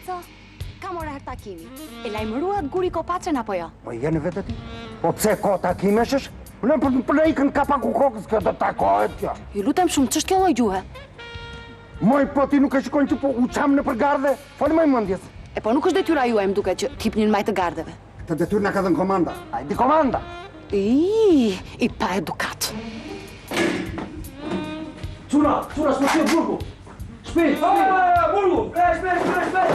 Polico, kam orar takimi. E lajmëruat Guri Kopaçen apo jo? Po je në vete ti? Po pse ka takimesh është? Po në për, për në ikën kapaku kokës kjo do takohet kjo. Ju lutem shumë, ç'është kjo lloj gjuhe? Moj, po ti nuk e shikon që po u çam nëpër gardhe? Foli moj mendjes. E po nuk është detyra juaj, më duket që të hipni në majë të gardheve. Këtë detyrë na ka dhënë komanda. A e di komanda? I, i paedukatë. Çuna, çuna, shpërtheu burgu. Shpejt, shpejt. Burgu. Shpejt, shpejt, shpejt, shpejt.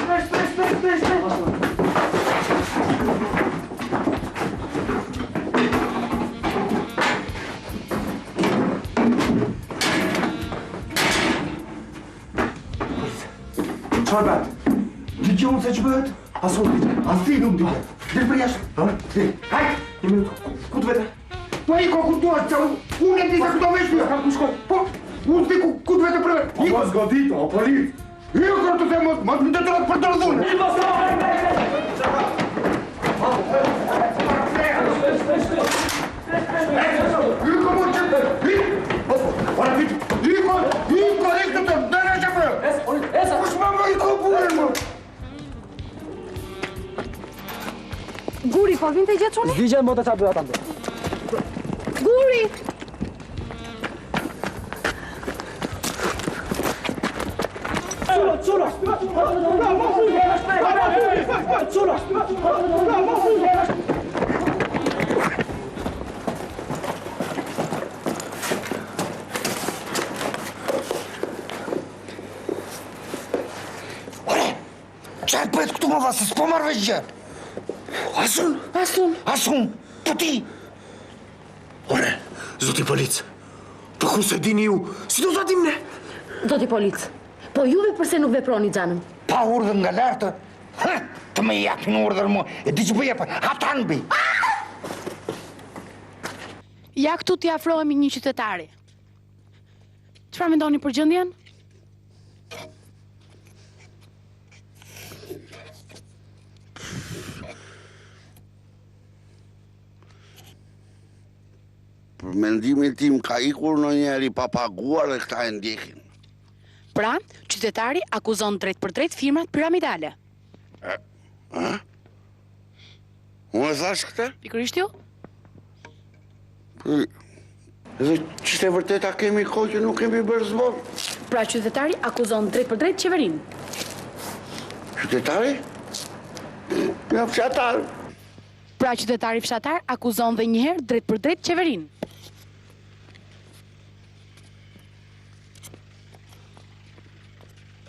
Shpejt, shpejt, shpejt, shpejt. Çfarë bëhet? Di që unë se ç'bëhet? As unë di. As ti nuk di. Dil për jashtë. Ha? Dil. Hajt. Një minutë. Ku të vete? Po ik ku duash, që unë e di se ku do vesh ti. Kam ku shkoj. Po, unë di ku ku të vete për vetë. Po mos godit, o polic. Jo, kur të them mos, mos më detyro të përdor dhunë. Iko më që të... Iko, iko, iko të dërë që për! Kush më më iko burën më? Guri, po vinte gjë çuni? S'di gjë mo të ça bëja tande. Guri! Çuna, çuna! Çuna! Ore, çfarë bëhet këtu më vasa, s'po marr vesh gjë. As unë, As unë. as unë, po ti. Ore, zoti polic, po ku s'e dini ju, si do ta dim ne? Zoti polic, po juve përse nuk veproni xhanëm? Pa urdhër nga lartë, hë, të më japin urdhër mua, e di që po jepën, hatan bi. Ja këtu t'i afrohemi një qytetari. Çfarë mendoni për gjendjen? Për mendimin tim ka ikur ndonjëri pa paguar dhe këta e ndjekin. Pra, qytetari akuzon drejtpërdrejt firmat piramidale. E, ë? Unë e thashë këtë? Pikërisht ju? Po, edhe ç'është e vërteta kemi kohë që nuk kemi bërë zbor. Pra qytetari akuzon drejtpërdrejt qeverinë. Qytetari? Ja fshatar. Pra qytetari fshatar akuzon dhe një herë drejtpërdrejt qeverinë.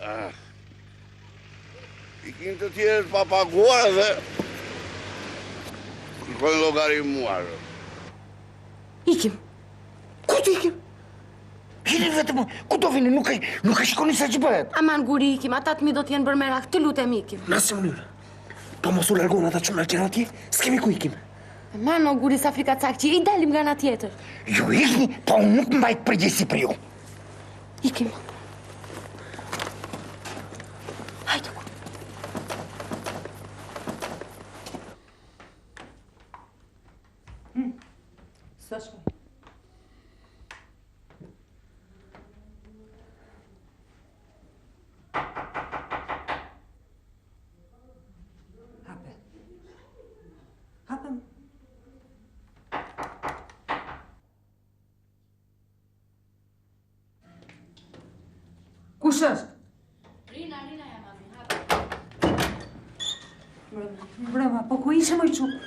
Ah. Ikin të tjerët pa paguar dhe kërkojnë llogari mua. Ikim. Ku të ikim? Hini vetëm, ku do vini, nuk e, nuk e shikoni se ç'bëhet. Aman Guri ikim, ata të mi do të jenë bërë merak, të lutem ikim. Në asnjë mënyrë. Po mos u larguan ata çuna që janë atje, s'kemi ku ikim. Aman o Guri sa frikacak që je, i dalim nga ana tjetër. Ju ikni, po unë nuk mbaj përgjegjësi për ju. Ikim. Hajde, ku. Hmm. Sa shkoj? Hape. Hape. Kush është? Rina, Rina jam mami, hape. Mbrëma. Mbrëma, po ku ishe moj çupë?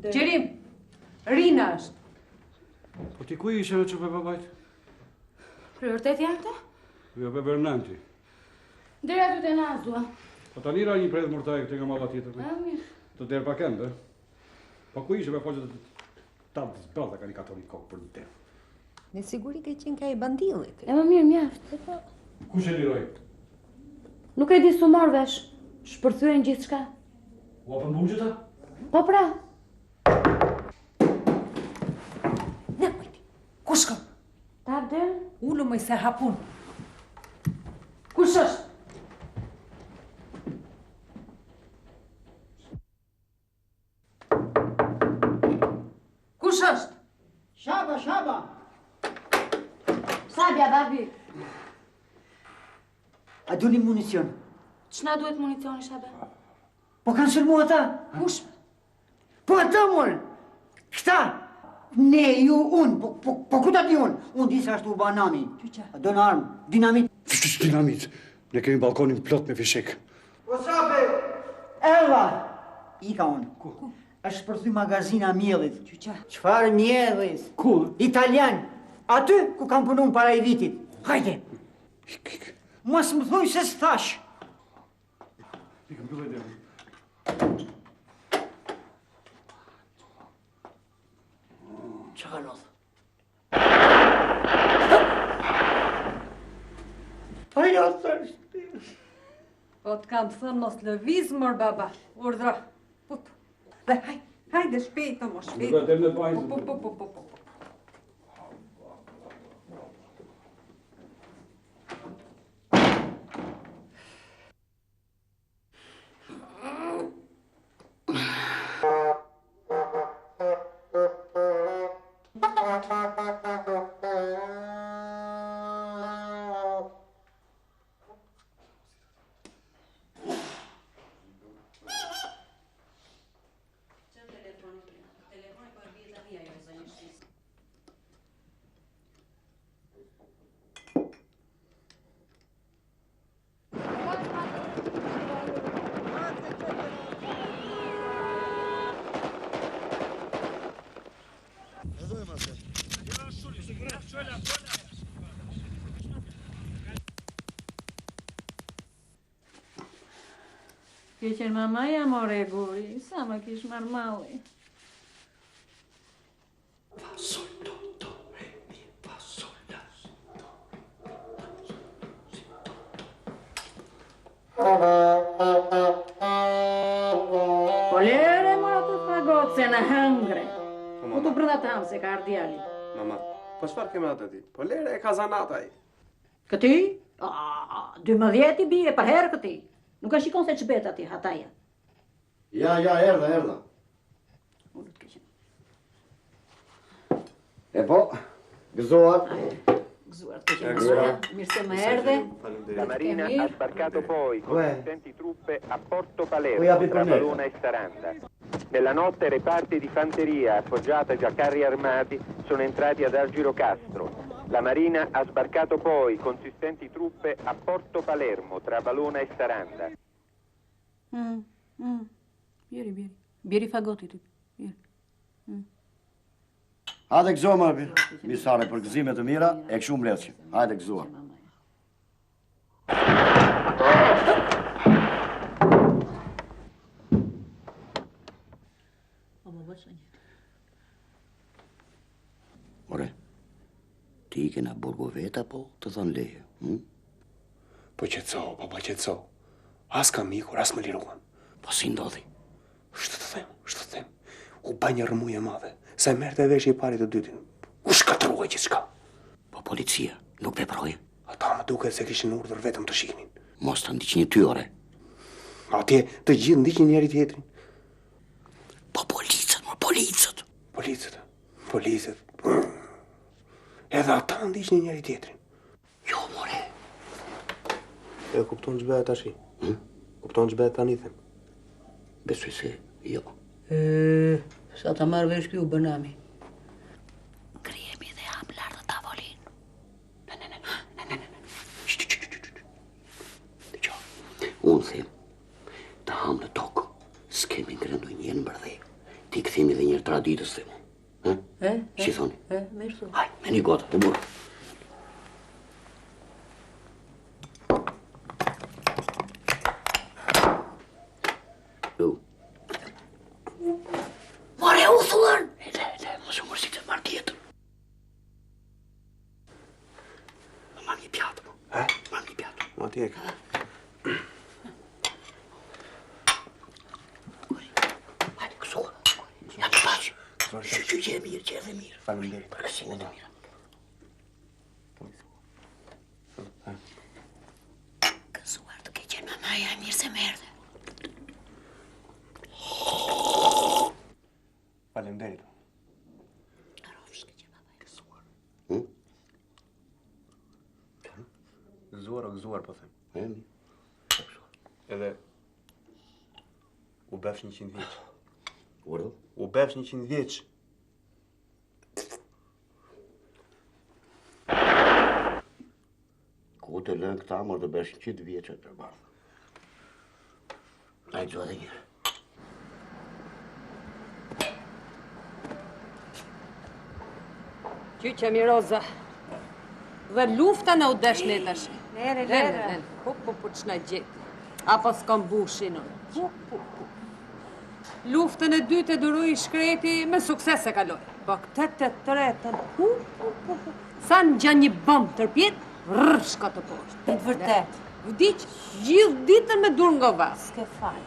Qerim, Rina është. Po ti ku ishe me çupë e babait? Për vërtet janë këto? Jo, be Bernanti. Deri aty te Nazua. Po tani ra një predhë murtaje këtej nga malla tjetër. A, mirë. Të derë pa këmbë. Po ku ishe me foqet Ta zbrazë ka një katori kokë për derë. Me siguri ke qenë ka i bandillit. E më mirë, mjaft. Po. Kush e liroi? Nuk e di s'u mor vesh. Shpërthyen gjithçka. U hapën burgjet a? Po pra. Ne kujti. Ku shkon? Ta hap derën? Ulu moj se hap unë. Kush është? Kush është? Shaba, shaba. Sabja, babi. A doni municion? Ç'na duhet municioni, Shabe? Po kanë sulmu ata? Kush? Po ata, more! Këta! Ne, ju, unë, po, po, po ku ta di unë? Unë di se ashtu u ba nami. Qyqa. A do në armë, dinamit. Dinamit. Ne kemi balkonin plot me fishek. Po Shabe! Eva! Ika unë. Ku? Është shpërthy magazina miellit. Qyqa. Çfarë miellit? Ku? Italian. Aty ku kam punu para i vitit. Hajde. Ik, ik. Mos më thuj se s'thash. Ik, mbylle derën. Çka ka ndodhur? Ajo thërshti. Po të kam thënë mos lëviz, mor baba. Urdhro. Pup. Dhe haj, hajde shpejt, o mo shpejt. Nuk e del me bajnë. Po, po, po, po, po, po. Ke qenë mamaja, more guri, sa më kish marrë malli. Fa, sol, do, do, re, mi, fa, sol, la, si, do, re, mi, fa, sol, do, si, do, do. Po lere, mora të fagot, se në hëngre. Po të brënda të hamë, se ka ardhë djali. Mama, po çfarë ke me atë ti? Po lere e ka zanat ai. Këti? A, 12 i bie për herë këti. Nuk e shikon se ç'bet aty hataja. Ja, ja, erdha, erdha. Unë të keqen. E po, gëzuar. Gëzuar të keqen. Gëzuar. Mirë se më erdhe. La Marina ha sbarcato poi Uè. consistenti truppe a Porto Poi Palermo apri tra per me. Valona e Saranda. Nella notte reparti di fanteria appoggiata già carri armati sono entrati ad Argirocastro. La Marina ha sbarcato poi consistenti truppe a Porto Palermo tra Valona e Saranda. Mm, mm. Bjeri, bjeri. Bjeri fagotit. Bjeri. Hajde gëzuar, më mirë. Misare për gëzime të mira, e këshu mbledhshim. Hajde gëzuar. Po më bësh një. Ore, ti i kena burgu vetë apo të thonë leje? Hm? Po qetëso, baba qetëso. As kam ikur, as më liruan. Po si ndodhi? Ç'të të them, ç'të të them. U ba një rrëmujë e madhe, sa e merrte vesh i pari të dytin. U shkatërrua gjithçka. Po policia nuk veproi. Ata më duket se kishin urdhër vetëm të shihnin. Mos të ndiqnin ty, ore. Atje të gjithë ndiqnin njëri tjetrin. Po policët, mo policët. Policët, policët. Edhe ata ndiqnin njëri tjetrin. Jo, more. E kupton ç'bëhet tash? Hm? Kupton ç'bëhet tani them. Besoj se jo. E, sa ta marrë vesh ky u bë nami. Ngrihemi dhe ham lart në tavolinë. Ne, ne, ne, ne, ne, ne, ne. Shh, shh, shh, shh, shh. Dëgjo, unë them, të ham në tokë, s'kemi ngrënë ndonjëherë në bërdhe. Ti kthehemi edhe njëherë traditës, them. Ë? E, Si thoni? E, mirë thu. Haj, me një gotë, të burë. U. More uthullën! E, le, le, mos u mërzit të marr tjetër. Më marr një pjatë, po. E? Marr një pjatë. Ma ti e ke. Hajde, gëzuar. Ja të pash. Shyqyr që e mirë, që edhe mirë. Faleminderit. Për gëzime të mira. Gëzuar të keqen mamaja, mirë se më erdhe. Faleminderit. Rrofsh keqen babaja. Gëzuar. Hm? Gëzuar o gëzuar po them. E, mirë. bëfsh 100 vjeç. Urdhër? U bëfsh 100 vjeç. Ku të lënë këta, mor të bësh 100 vjeç atë bardhë. Ai gjuha dhe njërë. Qyqe mi Roza. Dhe lufta na u desh ne tash. Lere, lere. Lere, Po, po, po, ç'na gjeti. Apo s'kam bushin unë. Po, po, po. Luftën e dytë e duroi i shkreti, me sukses e kaloi. Po këtë të tretën, hu, hu, hu, hu. Sa ngjan një bombë tërpjetë, rrr, shko të poshtë. Të vërtet. Vdiq gjithë ditën me dur nga vas. S'ke fal.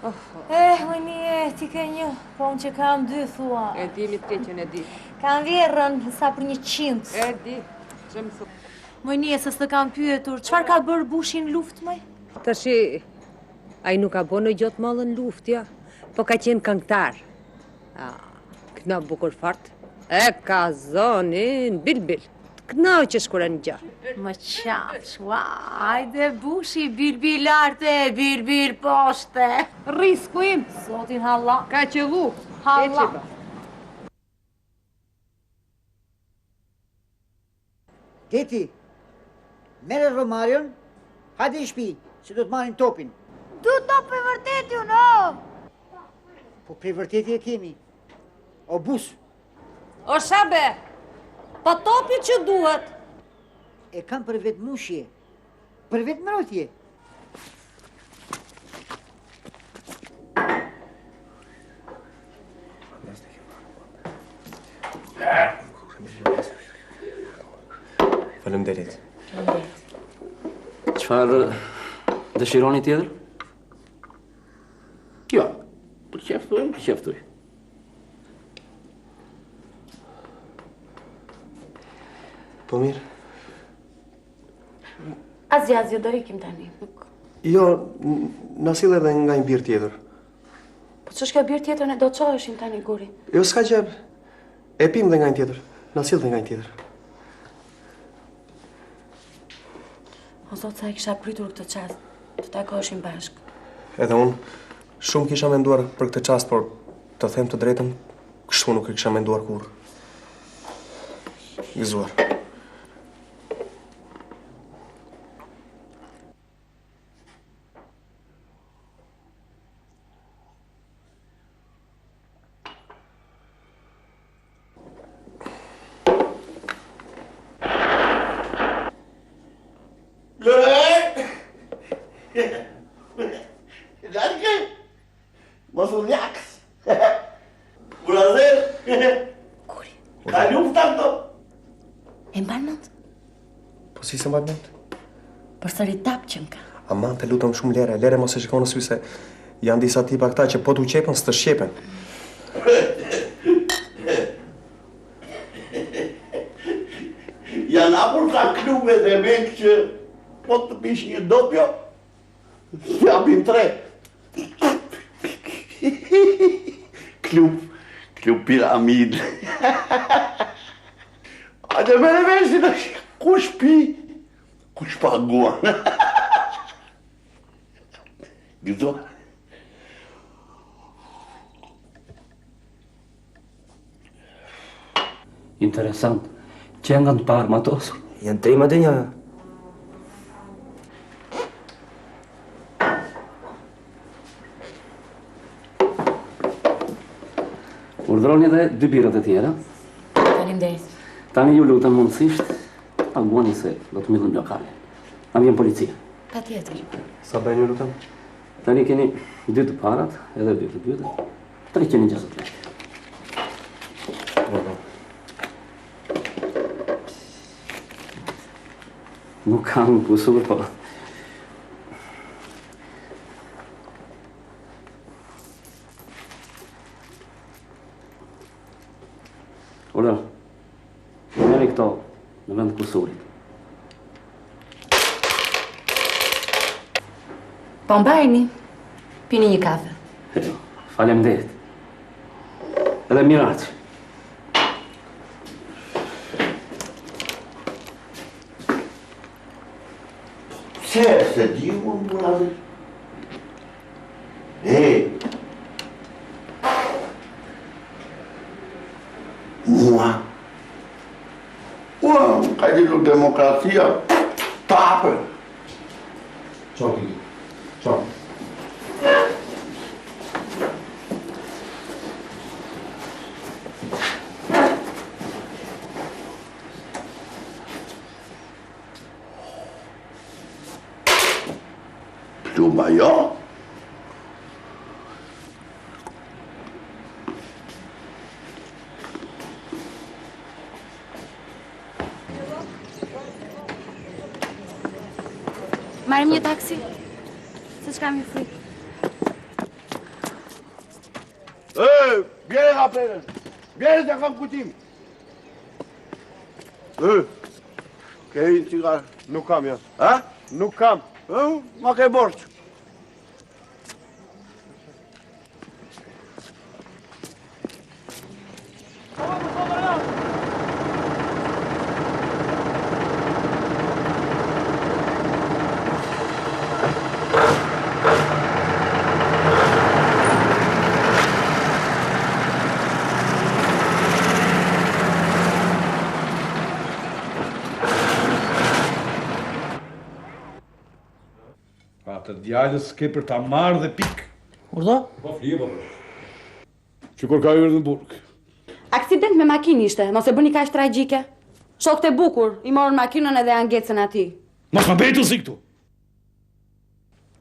Oh, oh. Eh, Mojnie, ti ke një, po unë që kam dy, thua. E di, mi të keqen e di. Kam vjehrrën sa për 100. E di, që më thu. Mojnie, se s'të kam pyetur, çfarë ka bërë Bushi në luftë, moj? Tashi, ai nuk ka bo ndonjë gjo të madhe në luftë, ja. Po ka qenë këngëtar. Ah, kënon bukur fort. E ka zonin bilbil. Të kënaqesh kur e ngjon. Më qafsh, ua, hajde Bushi, bilbil lart e, bilbil poshtë. Risku im. Zotin halla. Ka qëllu. Halla. Deti, merre Romarion, hajde në shpi, se do të marrin topin. Du top për vërteti unë, o! Po për vërteti e kemi. O bus. O shabe, po topi që duhet. E kam për vetëmbushje, për vetëmbrojtje. Faleminderit. Çfarë dëshironi tjetër? Jo, për qejf tuaj, për qejf tuaj. Po mirë. Asgjë, asgjë, do ikim tani. Nuk... Jo, na sill edhe nga një birrë tjetër. Po ç'është kjo birrë tjetër, ne do çoheshim tani, Guri. Jo, s'ka gjë. E pim dhe nga një tjetër. Na sill dhe nga një tjetër. O Zot, sa e kisha pritur këtë çast, të takoheshim bashkë. Edhe unë, shumë kisha menduar për këtë çast, por të them të drejtën, kështu nuk e kisha menduar kurrë. Gëzuar. Danke. Mos u dhjaks. Burazer. Guri. Ka lufta këto. E mban mend? Po si s'e mbaj mend? Përsëri tap qenka. Aman të lutem shumë lere, lere mos e shiko në sy se janë disa tipa këta që po t'u qepën s'të shqepen. Janë hapur ca klube dhe mek që po të pish një dopjo, japin tre. Klub, klub piramid. A të merre vesh tash, kush pi, kush paguan. Gëzuar. Interesant. Qenkan të paarmatosur. Janë trima dhe një. Urdhëroni edhe dy birrat e tjera. Faleminderit. Tani ju lutem mundësisht, paguani se do të mbyllim lokalin. Na vjen policia. Patjetër. Sa bëjnë ju lutem? Tani keni dy të parat, edhe dy të dytat. 360 lekë. Nuk kam kusur, po. Urdhëro, merri këto në vend kusurit. Po mbajini, pini një kafe. Jo, faleminderit. Edhe mirë Pse, s'e di unë, burrazi? E, erdhi demokracia, tapë. Çao, Kiki. Çao. Plumba jo. Marrim një taksi? Se ç'kam një frikë. E, bjere nga prerën. Bjere të kam kujtim. E, ke një cigare? Nuk kam, ja. Ha? Nuk kam. E, ma ke borxh. Atë djalë s'ke për ta marrë dhe pikë. Urdhë? Po flije, po. Që kur ka hyrë në burg. Aksident me makinë ishte, mos e bëni kaq tragjike. Shokët e bukur, i morën makinën edhe ia ngecën atij. Mos më bëj të si këtu.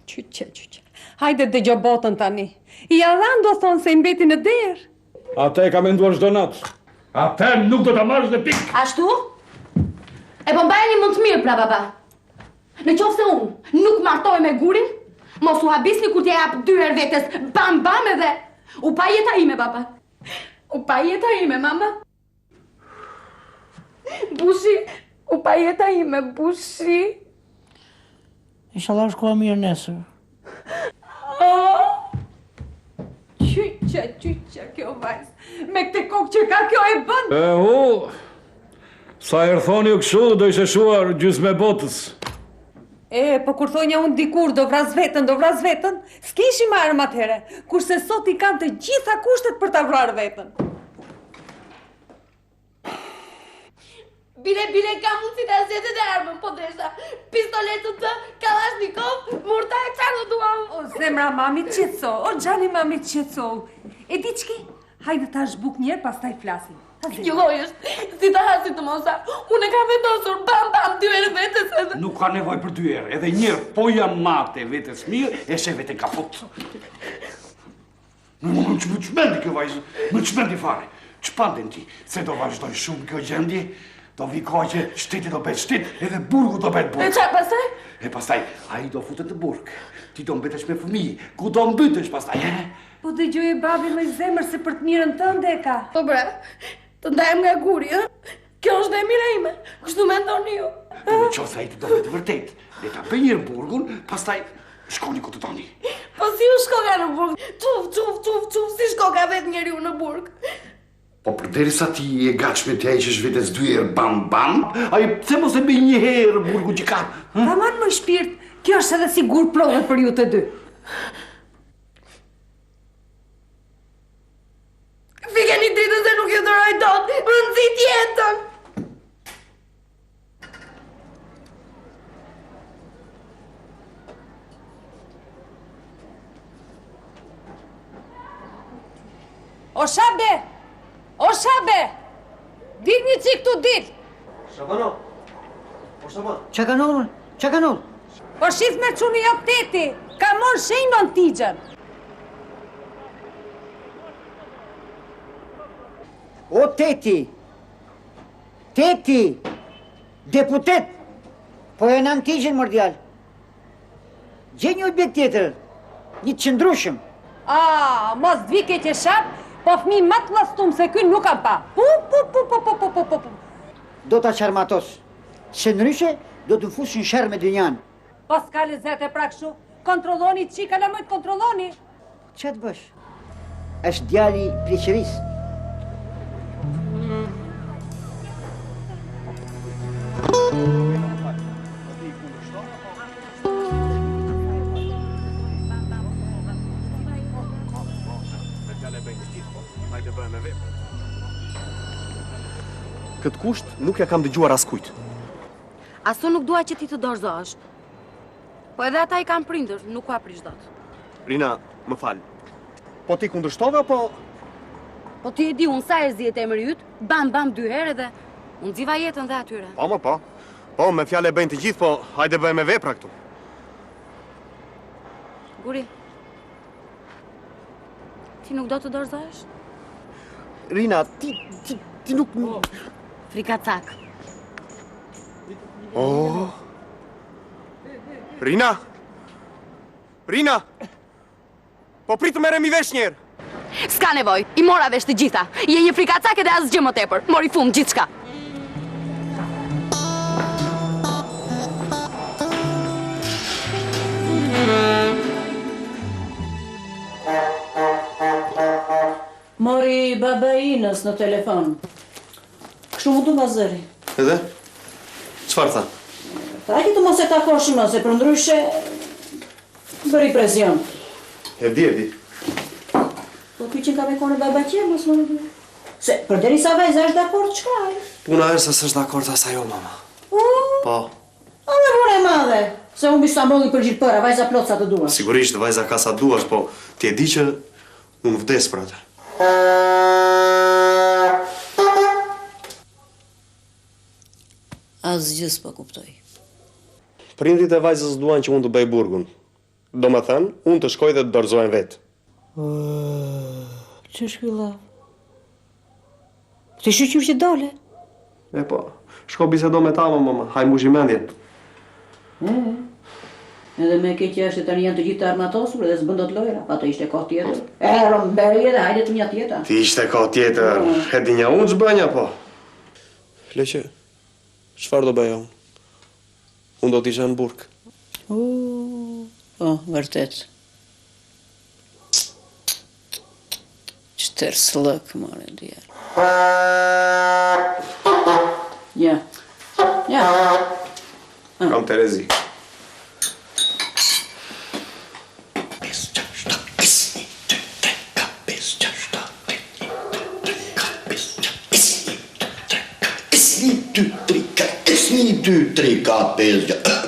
Qyqe, qyqe. Hajde dëgjo botën tani. Ia dhanë do thonë se i mbeti në derë. Atë e ka menduar çdo natë. Atë nuk do ta marrësh dhe pikë. Ashtu? E po mbajeni mend mirë pra baba. Në qoftë se unë nuk martohem me gurin, mos u habisni kur t'ia jap dy herë vetes, bam bam edhe u pa jeta ime baba. U pa jeta ime mama. Bushi, u pa jeta ime, Bushi. Inshallah është koha mirë nesër. Oh! Qyqa, qyqa, kjo vajzë. Me këtë kokë që ka kjo e bën. E u, sa herë thoni ju kështu, do ishte shuar gjysma e botës. E, po kur thonja unë dikur, do vras veten, do vras veten, s'kishim armë atëherë, kurse sot i kanë të gjitha kushtet për ta vrarë veten. Bile, bile, ka mundësi ta zgjedh edhe armën, po desha. Pistoletën të, Kalashnikov, murta e çfarë do dua unë. O zemra mamit qetëso, o xhani mamit qetëso. E di ç'ke? Hajde të hash bukë njëherë, pastaj flasim. Një lloj është, si të ha si të mos ha. Unë e kam vendosur, bam, bam, dy herë vetes edhe. Nuk ka nevojë për dy herë, edhe një herë po ia mate vetes mirë, e sheh veten kaput. Më më më çmendi kjo vajzë, më çmendi fare. Ç'pandem ti, se do vazhdojë shumë kjo gjendje, do vijë koha që shteti do bëhet shtet, edhe burgu do bëhet burg. E ça pastaj? E pastaj, ai do futet në burg, ti do mbetesh me fëmijë, ku do mbytesh pastaj, e? Po dëgjoje babin moj zemër se për të mirën tënde e ka. Po bre, të ndahem nga guri, ë? Kjo është dhe e mira ime, kështu mendoni ju. Po në qoftë se ai të do me të vërtetë, le ta bëjë njëherë burgun, pastaj shkoni ku të doni. Po si u shkoka në burg? Çuf, çuf, çuf, çuf, si shkoka vetë njeriu në burg? Po përderisa ti je e gatshme t'ia heqësh vetes dy herë bam bam, ai pse mos e bëjë një herë burgun që ka? Tamam moj shpirt, kjo është edhe si gur prove për ju të dy. Fikeni dritën se nuk ju duroj dot, më nxit jetën. O shabe! O shabe! Dil një çik këtu dil! Shabano! O Shaban! Ça ka ndodhur? Ça ka ndodhur? Po shif me çuni jot teti, ka marrë shenjë në Antigjen. O teti! Teti! Deputet! Po e në Antigjen, mor djalë. Gjej një objekt tjetër, një të qëndrueshëm. A, mos të vijë keq e shab, po fëmijë më të llastum se ky nuk kam pa. Pu, pu, pu, pu, pu, pu, pu, pu, pu. Do ta çarmatos, se ndryshe do të më fusë në sherr me dynjanë. Po s'ka lezet e pra kështu. Kontrolloni çik, kalamajt kontrolloni. Ça të bësh? Është djali i pleqërisë. Këtë kusht nuk ia kam dëgjuar askujt. As unë nuk dua që ti të dorëzohesh. Po edhe ata i kanë prindër, nuk ua prish dot. Rina, më fal. Po ti kundërshtove apo Po ti e di, unë sa herë zihet emri yt, bam bam dy herë edhe u nxiva jetën dhe atyre. Po, mo, po. Po, me fjalë e bëjnë të gjithë, po hajde bëje me vepra këtu. Guri. Ti nuk do të dorëzohesh? Rina, ti ti ti nuk Frikacak. Oh. Rina. Rina. Po prit të merremi vesh një herë. S'ka nevojë, i mora vesh të gjitha. Je një frikacak edhe asgjë më tepër. Mori fund gjithçka. Mori baba i Inës në telefon. Kështu m'u duk nga zëri. Edhe? Çfarë tha? Tha që të mos e takosh më, se përndryshe bëri presion. E di, e di. Po ky qenka me kone babaqe, mos më në Se përderisa vajza është dakord, çka ai? Puna është se s'është dakord as ajo, mama. Po. O me punë e madhe, se humbi Stambollin për gjilpëra, vajza plot sa të duash. Sigurisht, vajza ka sa duash, po ti e di që unë vdes për atë. Asgjë s'po kuptoj. Prindërit e vajzës duan që unë të bëj burgun. Domethënë, unë të shkoj dhe të dorëzohem vetë. Ç'është ky llaf? Ti shyqyr që dole. E po, shko bisedo me ta, më mama, haj mbushi mendjen. E, edhe më e keqja është se tani janë të gjithë të armatosur dhe s'bën dot lojra, pa të ishte kohë tjetër. E, rrëmbeje dhe hajde të një tjetër. Të ishte kohë tjetër, e dinja unë ç'bënja, po. Le që, çfarë do bëja unë? Unë do të isha në burg. U, po, vërtet. Ç'tersllëk, more djalë. Ja. Ja. Kam terezi. Një, dy, tri, katër, një, dy, tri, katër, pesë,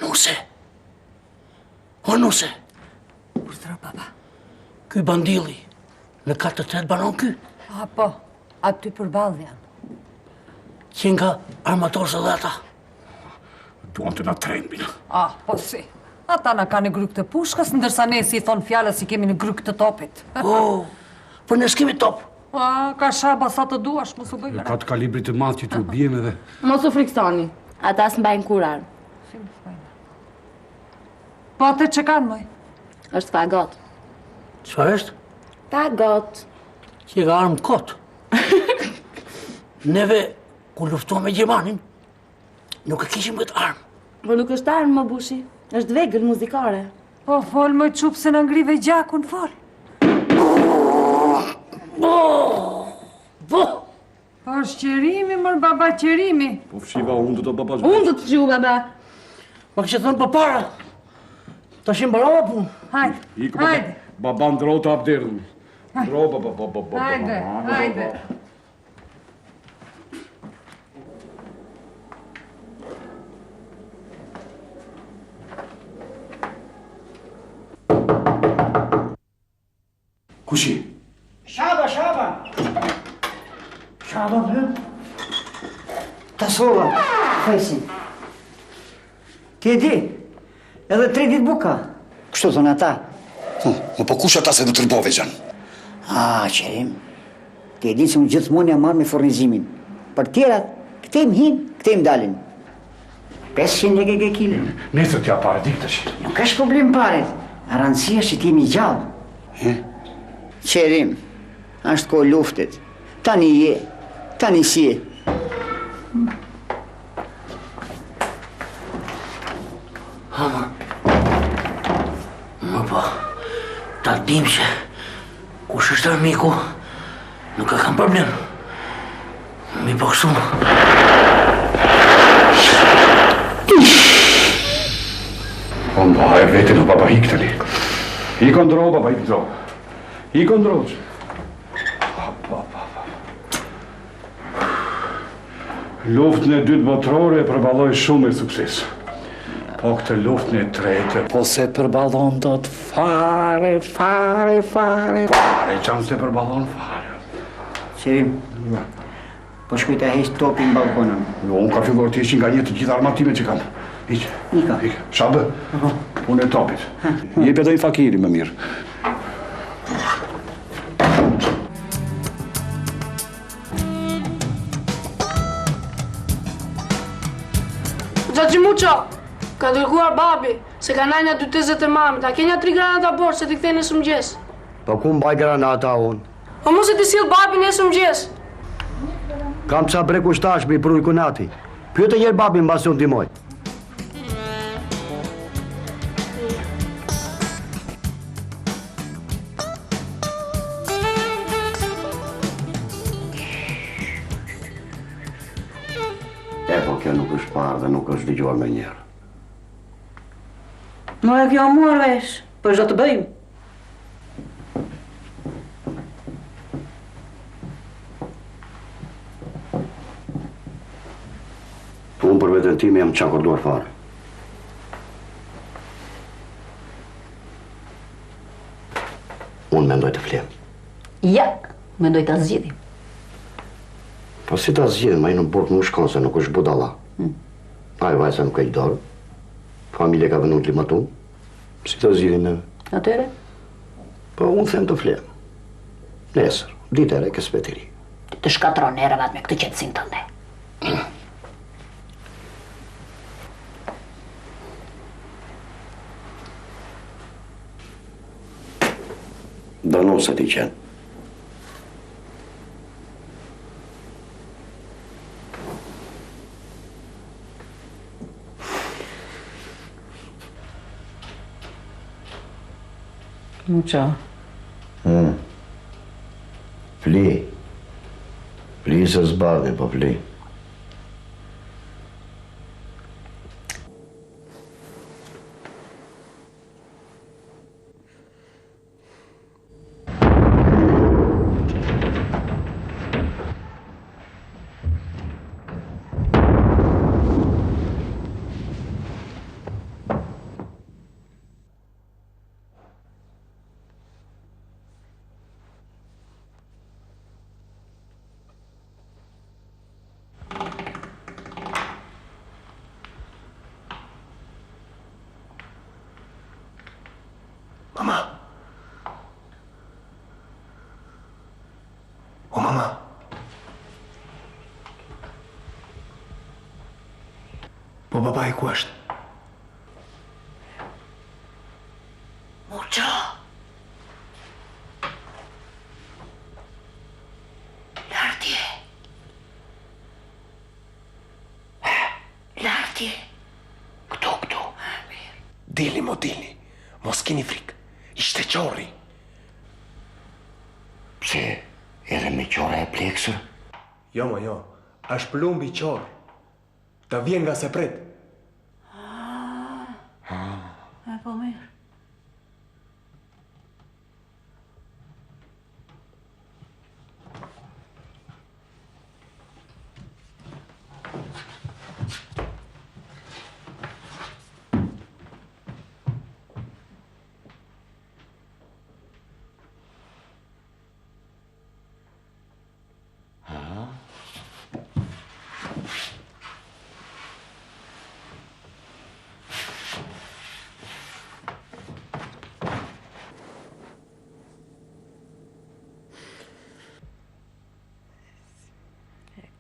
Nuse! O nuse! Urdhëro, baba. Ky bandilli, në kat të tretë banon ky? A, po, aty përballë janë. Qenka armatos edhe ata. Duan të na trembin. Ah, po si. Ata na kanë në grykë të pushkës, ndërsa ne si i thonë fjalës i kemi në grykë të topit. Oh, po ne s'kemi top. Ah, ka shaba sa të duash, mos u bëj merak. Ka të kalibrit të madh që t'u biem edhe. Mos u frikësoni, ata s'mbajnë kurrë armë. Si mos mbajnë? Po atë që kanë, moj? Është fagot. Çfarë është? Fagot. Që ka armë kot. Neve, kur luftuam me Gjermanin, Nuk e kishim këtë armë. Po nuk është armë, mo Bushi. Është vegël muzikore. Po fol, moj çupë se na ngrive gjakun, fol. Bo! Bo! Po është Qerimi, mor baba Qerimi. Po fshiva unë të të baba Unë të të fshiu, baba. Ma kishe thënë përpara. Tash i mbarova punë. Hajde, hajde. Baba ndro të hap derën. Ndro, baba, baba, baba. Hajde, hajde. Kush je? Shaba, shaba! Shaba, bre? Ta solla, thesin. Ti e di, edhe tri ditë bukë ka. Kështu thonë ata. Hm, po kush ata se më tërbove, xhan? A, Qerim, ti e di se unë gjithmonë jam marrë me furnizimin. Për tjerat, këtej më hinë, këtej më dalin. 500 lekë e kilo. Nesër t'jap paret, ik tash. Nuk është problem paret. Rëndësi është që të jemi gjallë. He? Qerim, është kohë luftit. Tani je, tani s'je. Hama, më po, ta dim që kush është armiku, nuk e kam problem. Mi po kështu. Po mbaj veten o baba ik tani. Ik o ndro baba ik ndro. Ik o ndro. Pa pa pa. Luftën e dytë botërore e përballoi shumë me sukses. Po këtë luftën e tretë, po s'e përballon dot fare, fare, fare, fare, xhan s'e përballon fare. Qerim, po shkoj ta heq topin në ballkon. Jo, unë kam filluar të heq nga një të gjitha armatimet që kam. Ik. Ika. Ik. Shabë. Punë e topit. Jepi edhe një fakiri më mirë. Xhaxhi Muço, ka dërguar babi, se ka nja dy tezet e mamit, a ke nja tri granata borxh se t'i kthej nesër mëngjes? Po ku mbaj granata unë? Po mos e t'i sjell babi nesër mëngjes? Kam ca brekë ushtash m'i pru kunati. Pyete njëherë babin mbase të ndihmoj. E po kjo nuk është parë dhe nuk është dëgjuar ndonjëherë. Më e kjo marrë vesh, po ç'do të bëjmë. Unë për veten time jam çakorduar fare. Unë mendoj të flemë. Ja, mendoj ta zgjidhim. Po si ta zgjidhim, ai në burg nuk shkon se nuk është budalla. Hmm. Ajo vajza nuk heq dorë. Familja ka vënë ultimatum. Si ta zgjidhim neve? Atëherë? Po unë them të flemë. Nesër, ditë e re, kësmet i ri. Ti të shkatërron nervat me këtë qetësinë tënde. Donose ti qenë. Muço. Hmm. Fli. Fli se zbardhi, po fli. Mama. O mama. Po babai ku është? Muço. Lart je. Lart je. Këtu, këtu. Dilni, mo dilni. Mos kini frikë. Ishte qorri. Pse, edhe me qorra e pleksër? Jo, mo, jo. Është plumbi qorr. Të vjen nga s'e pret. Ah. Ah. E po mirë.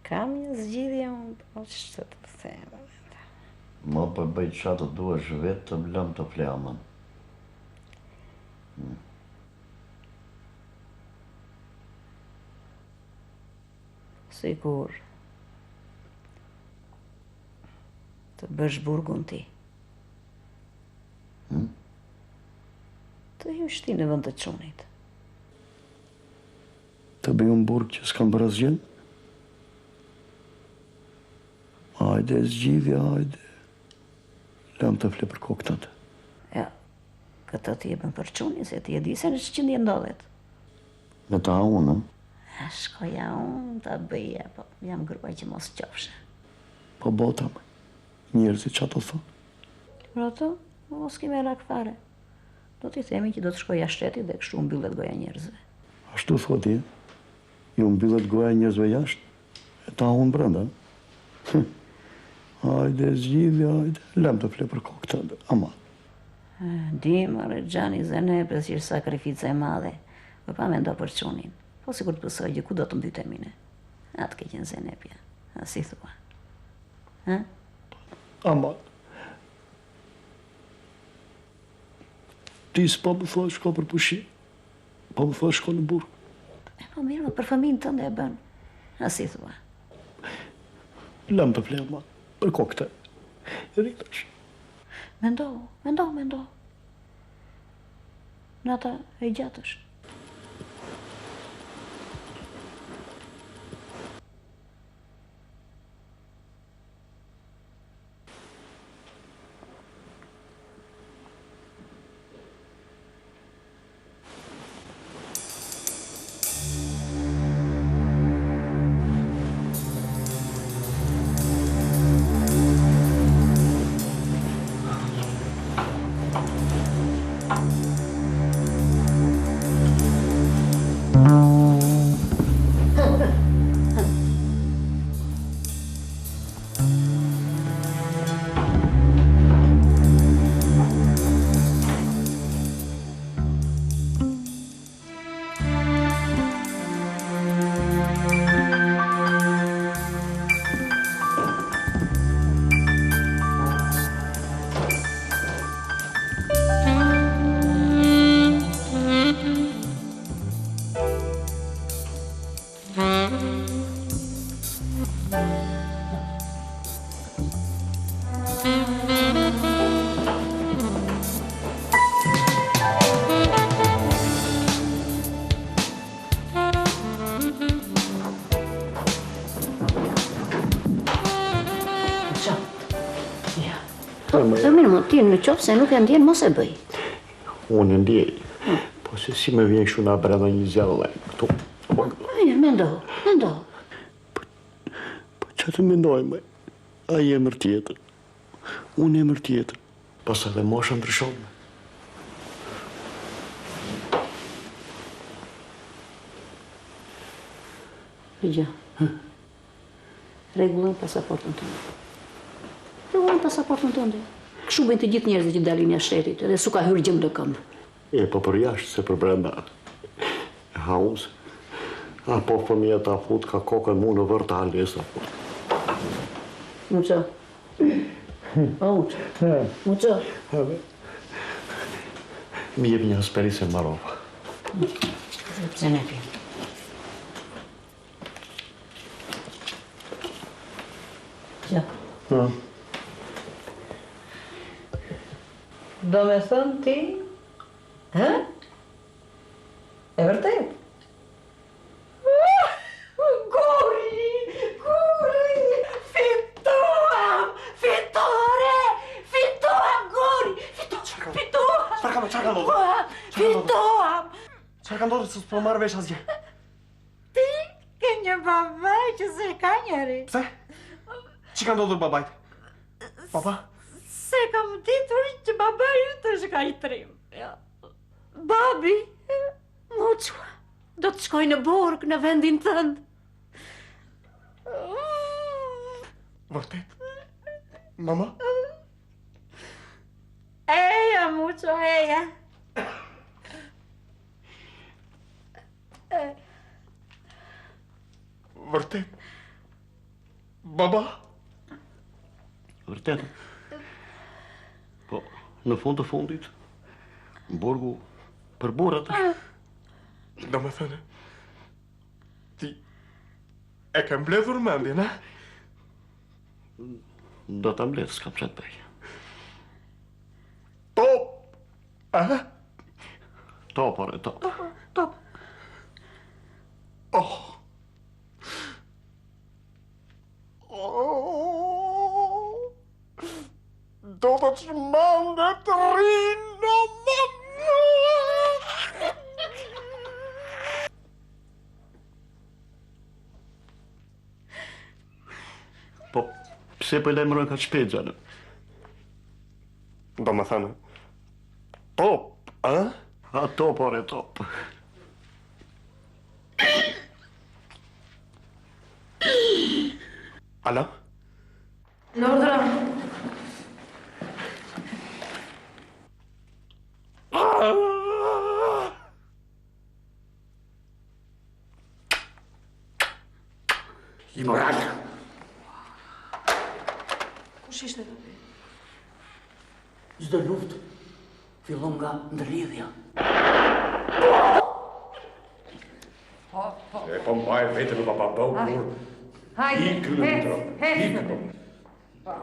Kam një zgjidhje unë, po ç'të të them. Mo po bëj ça të duash vetëm lëmë të fle aman. Hmm. Sikur të bësh burgun ti. Hmm? Të hysh ti në vend të çunit. Të bëj unë burg që s'kam bërë asgjë? Hajde, zgjidhje, hajde. Lëmë të fle për kokë tënde. Ja, këtë ti e bën për çunin, se ti e di se në ç'gjendje ndodhet. Me ta unë, A shkoja unë ta bëja, po jam grua që mos qofsha. Po bota, më. Njerëzit ça do thonë? Për ato, mos ki merak fare. Do t'i themi që do të shkojë jashtë shtetit dhe kështu mbyllet goja njerëzve. Ashtu thua ti, ju mbyllet goja njerëzve jashtë, e ta unë brenda. Hajde, zgjidhje, hajde, lëmë të fle për kokë tënde, aman. Di, more, xhani Zenepes që është sakrificë e madhe, po pa mendo për çunin. Po sikur të pësojë gjë, ku do të mbytemi ne? A të keqen Zenepja, a si thua? Ha? Aman. Ti s'po më thua shko për pushim, po më thua shko në burg. E po mirë, për fëmijën tënd e bën. A si thua? Lëmë të fle, aman, për kokë të. Rritash. Mendo, mendo, mendo. Nata e gjatë është. Ti në qoftë se nuk e ndjen, mos e bëj. Unë e ndjej. Po se si më vjen kështu nga brenda një zell këtu. Po, mendo, mendo. Po, po ça të mendoj, më? Ai emër tjetër. Unë emër tjetër. Pastaj dhe mosha ndryshon. Dëgjo. Rregullojmë pasaportën tënde. Rregullojmë pasaportën tënde. Kështu bëjnë të gjithë njerëzit që dalin jashtë shtetit, edhe s'u ka hyrë gjemb në këmbë. E, po për jashtë, se për brenda. E ha unë se. A po fëmija ta fut ka kokën mu në vërë të halesë ta fut. Muço. O, Muço. Muço. Mi jep një aspirin se mbarova. Zenepi. Ja. Ha. Do me thënë ti, hë? E vërtet? Guri, guri, fituam, fitore, fituam, guri, fituam, fituam. Çfarë ka, çfarë ka ndodhur? Fituam. Çfarë ka ndodhur se s'po marr vesh asgjë? Ti ke një baba që s'e ka njeri. Pse? Ç'i ka ndodhur babait? Papa? S'e kam ditur që babai yt është kaq trim. Ja. Babi, Muçua, do të shkojë në burg në vendin tënd. Vërtet? Mama? Eja, Muço, eja. Vërtet? Baba? Vërtet. Po, në fund të fundit, burgu për burrat. Do me thënë, ti e ke mbledhur mendjen, a? Do ta mbledh, s'kam ça të bëj. Top! A? Top, ore, top. Top. Oh! Oh! s'mundet rrinë, o Po, pse po e lajmërojnë kaq shpejt, xhanë? Domethënë, top, a? A top, ore, top. Alo? Në urdhëro. Imoral. Kush ishte topi? Çdo luftë fillon nga ndërlidhja. Po, po. E po mbaj veten me baba bëu kur. Hajde, Ikë në hec, ndro. hec. Ikë. Po.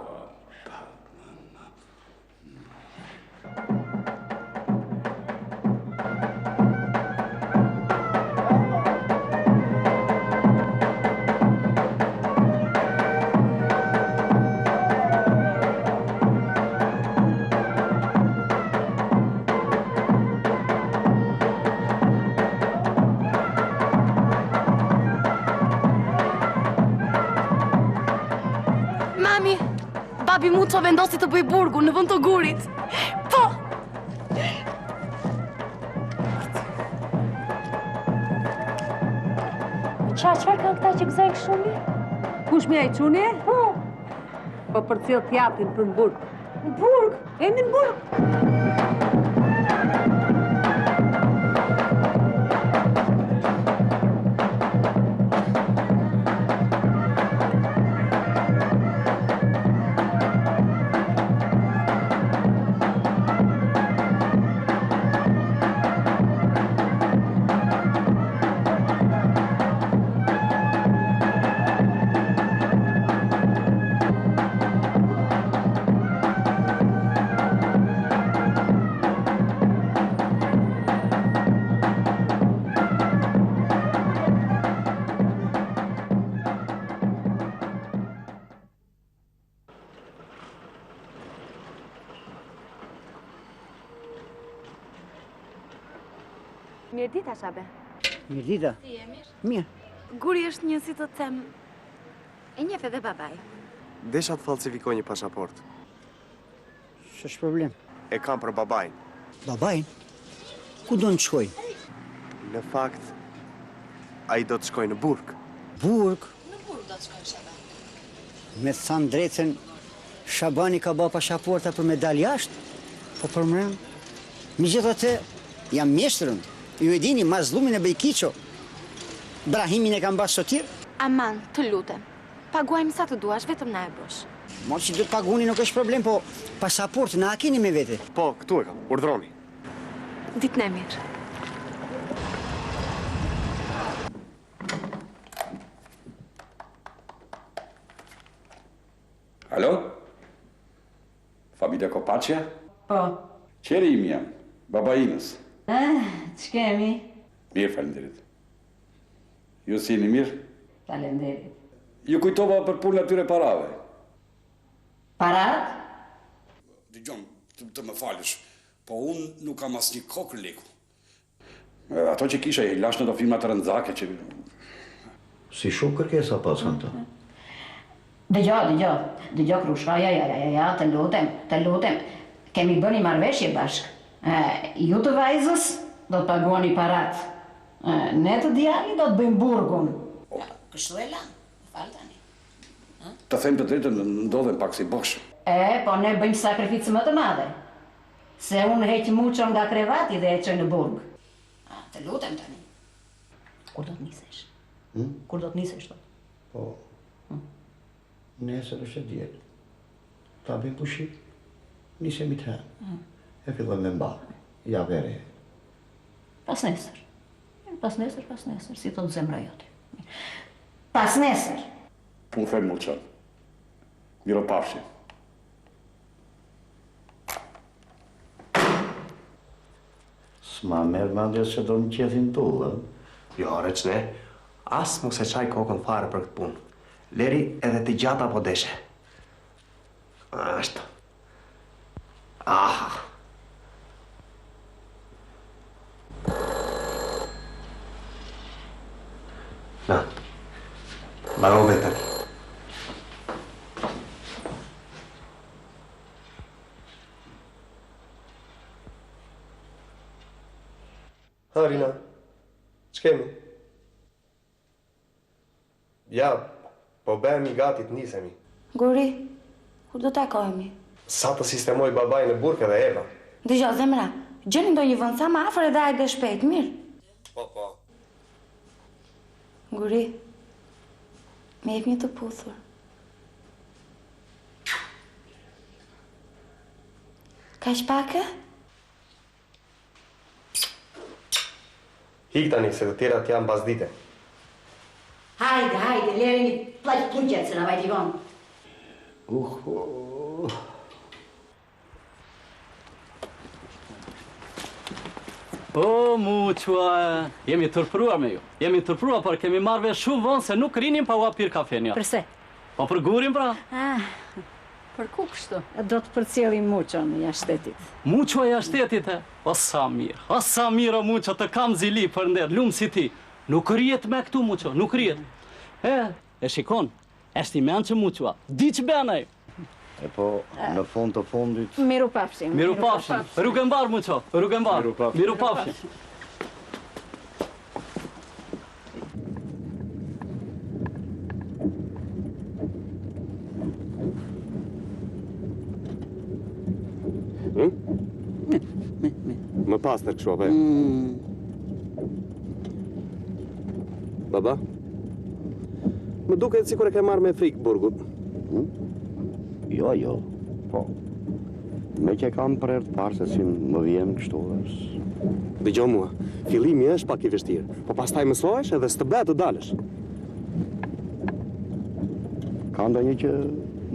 Mami, babi Muço vendosi të bëjë burgun në vend të gurit. Po! Ça, çfarë kanë këta që gëzojnë kështu mirë? Kush mi ai çuni? Po. Po përcjell t'jatin për në burg. Në burg? Emi në burg. Mirëdita, Shabe. Mirëdita. Si je mirë? Mirë. Guri është një, si të them, e njeh edhe babai. Desha të falsifikoj një pasaportë. S'është problem. E kam për babain. Babain? Ku do të shkojë? Në fakt, ai do të shkojë në burg. Burg? Në burg do të shkojë, Shabe. Me thanë drejtën, Shabani ka ba pasaporta për me dal jashtë, po për mrena. Megjithatë, jam mjeshtër unë. Ju e dini, mazllumin e bëj kiço. Brahimin e kam ba sotir. Aman, të lutem. Paguajmë sa të duash, vetëm na e bësh. Mo që do të paguni nuk është problem, po pasaportën a keni me vete? Po, këtu e kam, urdhroni. Ditën e mirë. Alo? Familja Kopaçja? Po. Qerimi jam, baba Inës. Eh, ç'kemi? Mirë, faleminderit. Ju si jeni mirë? Faleminderit. Ju kujtova për punën e atyre parave. Parat? Dëgjon, të, të më falësh, po unë nuk kam asnjë kokërr leku. Ato që kisha i lashë në ato firma të rëndzake që... Si shumë kërkesa paskan këta. Dëgjo, dëgjo, dëgjo Krush, ja, ja, ja, ja, ja, të lutem, të lutem. Kemi bërë një marrëveshje bashkë. E, ju të vajzës do të paguani parat. E, ne të djalit do të bëjmë burgun. Kështu e lamë, më fal tani. Të them të drejtën, ndodhem pak si bosh. E, po ne bëjmë sakrificë më të madhe. Se unë heq Muçon nga krevati dhe e çoj në burg. A, të lutem tani. Kur do të nisesh? Hmm? Kur do të nisesh, thotë? Po, nesër është e diel. Ta bëjmë pushim, nisemi të hënë. Hmm. E fillojmë me mbarë, javë e re. Pas nesër. Pas nesër, pas nesër, si thotë zemra jote. Pas nesër. Puthe Muçon. Mirupafshim. S'ma merr mendja se do më qethin tullë, ë? Jo, ore ç'ne, as mos e çaj kokën fare për këtë punë. Leri edhe të gjata po deshe. Ashtu. Aha. Na, mbarove tani. Ha, Rina, ç'kemi? Ja, po bëhemi gati të nisemi. Guri, kur do takohemi? Sa të sistemoj babain në burg edhe Eva. Dëgjo, zemra, gjeni ndonjë vend sa më afër edhe hajde shpejt, mirë? Po, po. Guri, më jep një të puthur. Kaq pak e? Ik tani, se të tjerat janë pasdite. Hajde, hajde, lëreni plaq pluqet se na vajti vonë. Uh, uh. O, Muçua, jemi turpëruar me ju. Jemi turpëruar, por kemi marrë vesh shumë vonë se nuk rinim pa ua pirë kafenë. Jo. Përse? Po për gurin pra? Ah, për ku kështu? Do të përcjellim Muçon jashtë shtetit. Muço jashtë shtetit, e? O sa mirë, o sa mirë o Muço, të kam zili për nder, lum si ti. Nuk rrihet me këtu Muço, nuk rrihet. E, e shikon, është i mençëm Muçua. Di ç'ben ai. E po, në fund të fundit... Mirupafshim. Mirupafshim. Rrugë e mbarë, Muço, rrugë e mbarë. Mirupafshim. Mirupafshim. Hm? Më pastër kështu apo jo? Mm. Baba? Më duket sikur e ke marrë me frikë burgun. Hm? Jo, jo. Po. Meqë e kam për herë të parë se si më vjen kështu është. Dëgjo mua, fillimi është pak i vështirë, po pastaj mësohesh edhe s'të bëhet të dalësh. Ka ndonjë që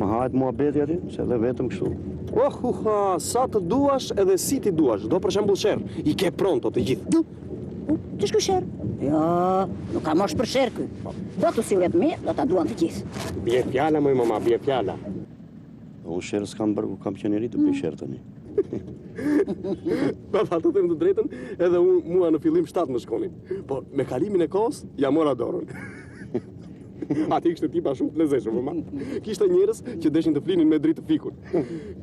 më hahet muhabeti aty, se edhe vetëm kështu. Oh, uha, sa të duash edhe si t'i duash, do për shembull sherr, i ke pronto të gjithë. Ç'është ky sherr? Jo, nuk ka moshë për sherr ky. Po të sillet mirë, do ta duan të gjithë. Bie fjala, moj mama, bie fjala. Unë sherr s'kam bërë, kur kam qenë i ri të bëj mm. sherr tani. Baba, të them të drejtën, edhe unë mua në fillim shtat më shkonin. Po me kalimin e kohës ia mora dorën. Aty kishte tipa shumë të lezetshëm, mama. Kishte njerëz që deshin të flinin me dritë të fikur.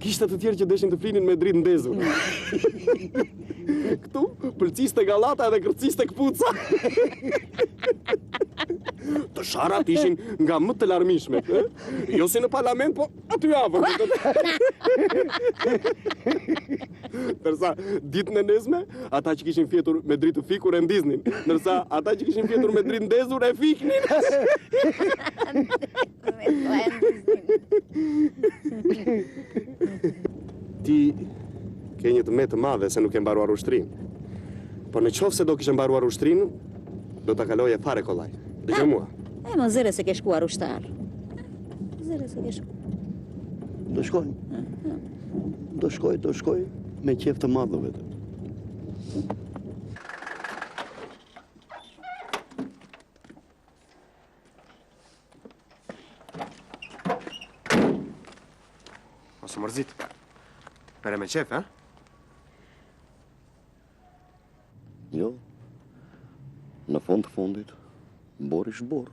Kishte të tjerë që deshin të flinin me dritë ndezur. Këtu pëlciste gallata edhe kërciste këpuca. Të sharat ishin nga më të larmishmet, ë? Jo si në parlament, po aty afër. Ndërsa ditën e nesme, ata që kishin fjetur me dritë të fikur e ndiznin, ndërsa ata që kishin fjetur me dritë ndezur e fiknin. Ti ke një të metë të madhe se nuk ke mbaruar ushtrinë. Po në qoftë se do kishe mbaruar ushtrinë, do ta kaloje fare kollaj. Dëgjo mua. E mo zëre se ke shkuar ushtar. Zëre se ke shkuar. Do shkoj. Do shkoj, do shkoj me qejf të madh vetë. Mos u mërzit. Merre me qejf, ha? Jo. Në fund të fundit, borë ish borë.